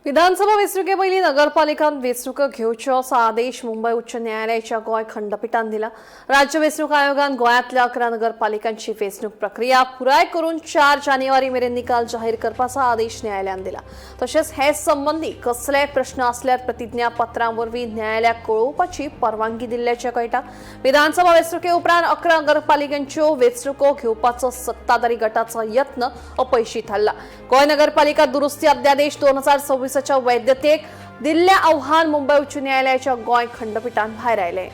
विधानसभा वेंचणुके पयलीं नगरपालिकान वेंचणुको घेवच्यो असो आदेश मुंबय उच्च न्यायालयाच्या गोंय खंडपिठान दिला. राज्य वेंचणूक आयोगान गोंयांतल्या 11 नगरपालिकांची वेंचणूक प्रक्रिया पुराय करून 4 जानेवारी मेरेन निकाल जाहीर करपाचो आदेश न्यायालयान दिला. तशेंच हे संबंदी कसलेय प्रश्न आसल्यार प्रतिज्ञापत्रां वरवीं न्यायालयाक कळोवपाची परवानगी दिल्ल्याचें कळटा. विधानसभा वेंचणुके उपरांत 11 नगरपालिकांच्यो वेंचणुको घेवपाचो सत्ताधारी गटाचो यत्न अपयशी थारला. गोंय नगरपालिका दुरुस्ती अध्यादेश 2026च्या वैधतेक दिल्लें आव्हान मुंबय उच्च न्यायालयाच्या गोंय खंडपिठान भायरायलें.